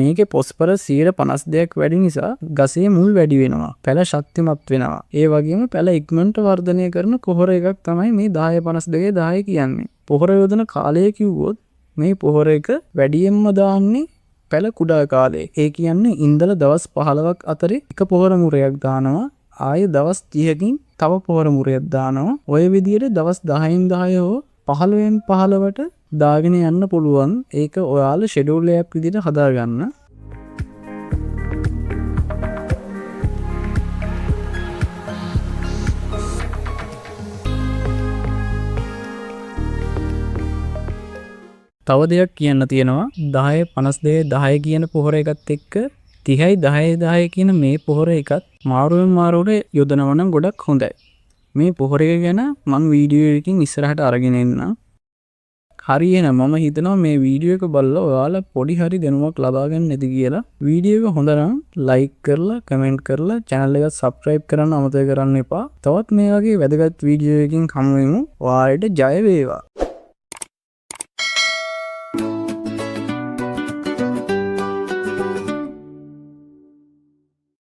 මේකේ පොස්පරස් 52ක් වැඩි නිසා ගසේ මුල් වැඩි වෙනවා. පැල ශක්තිමත් වෙනවා. ඒ වගේම පැල ඉක්මනට වර්ධනය කරන පොහොර එකක් තමයි මේ 10 52 10 කියන්නේ. පොහොර යොදන කාලය කිව්වොත් මේ පොහොර එක වැඩියෙන්ම දාන්නේ පැල කුඩා කාලේ. ඒ කියන්නේ ඉඳලා දවස් 15ක් අතරේ එක පොහොර මුරයක් දානවා. ආයෙ දවස් 30කින් තව පොහොර මුරයක් දානවා. ඔය විදිහට දවස් 10න් 10 හෝ 15න් 15ට දාගෙන යන්න පුළුවන්. ඒක ඔයාලා ෂෙඩියුල් එකක් විදිහට හදාගන්න. තව දෙයක් කියන්න තියෙනවා. 10 52 10 කියන පොහොර එකත් එක්ක 30යි 10 10 කියන මේ පොහොර එකත් මාරුවෙන් මාරුවට යොදනවා නම් ගොඩක් හොඳයි. මේ පොහොර එක ගැන මං වීඩියෝ එකකින් ඉස්සරහට අරගෙන එන්නම්. හරි එහෙනම් මම හිතනවා මේ වීඩියෝ එක බලලා ඔයාලා පොඩි හරි දැනුමක් ලබා ගන්න ඇති කියලා. වීඩියෝ එක හොඳ නම් ලයික් කරලා කමෙන්ට් කරලා චැනල් එක සබ්ස්ක්‍රයිබ් කරන්න අමතක කරන්න එපා. තවත් මේ වගේ වැදගත් වීඩියෝ එකකින් හමු වෙමු. ඔයාලට ජය වේවා.